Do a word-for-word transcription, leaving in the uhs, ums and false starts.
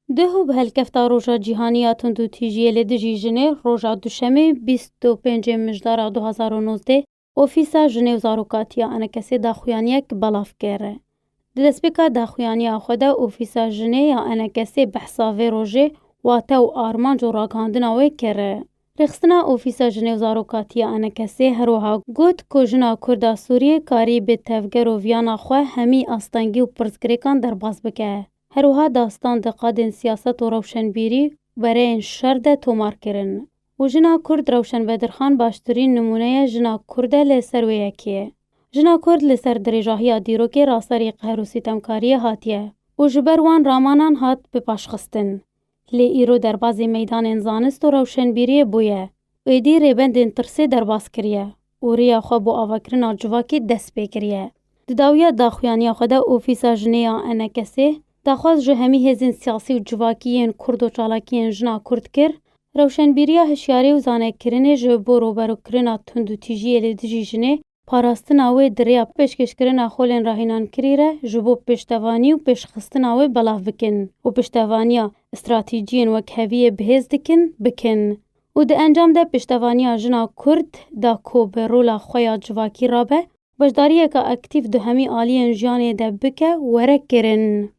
Duh û bi helkefta Roja Cîhanî ya Tundûtîjiyê li dijî jinê, roja Duşemê bîst û pêncê Mijdara du hazar û nozdeh, Ofîsa Jinê û Zarokatiya ENKSê daxuyaniyek belav kir. Di destpêka daxuyaniya xwe de Ofîsa Jinê ya ENKSê behsa vê rojê, wate û armanc û ragihandina wê kir. Rêxistina Ofîsa Jinê û Zarokatiya ENKSê her wiha got ku jina Kurd a Sûriyê karî bi tevger û viyana xwe hemî astengî û pirsgirêkan derbas bike. Her wiha dastan di qadên siyaset û rewşenbîrî û bereyên şer de tomar kirin. Û jina Kurd Rewşen Bedirxan baştirîn nimûne ye jina Kurd e li ser wê yekê. Jina Kurd li ser dirêjahiya dîrokê raserî qehr û sîtemkariyê hatiye û ji ber wan ramanan hat bi paşxistin. Lê îro derbazî meydanên zanist û rewşenbîriyê bûye. Êdî rêbendên tirsê derbas kiriye û riya xwe bo avakirina civakî dest pê kiriye. Di dawiya daxuyaniya xwe de Ofîsa Jinê ya ENKSê daxwaz ji hemî hêzên siyasî û civakî yên Kurd û çalakiyên jina Kurd kir, rewşenbîriya hişyarî û zanekirinê ji bo rûberûkirina tundûtîjiyê li dijî jinê, parastina wê di rêya pêşkêşkirina xolên rahînankirî re ji bo pêştevanî û pêşxistina wê belav bikin û piştevaniya stratejiyên wekheviyê bi hêz dikin, bikin û di encam de piştevaniya jina Kurd da ku bi rola xwe ya civakî rabe, beşdariyeke aktîf di hemî aliyên jiyanê de bike, were kirin.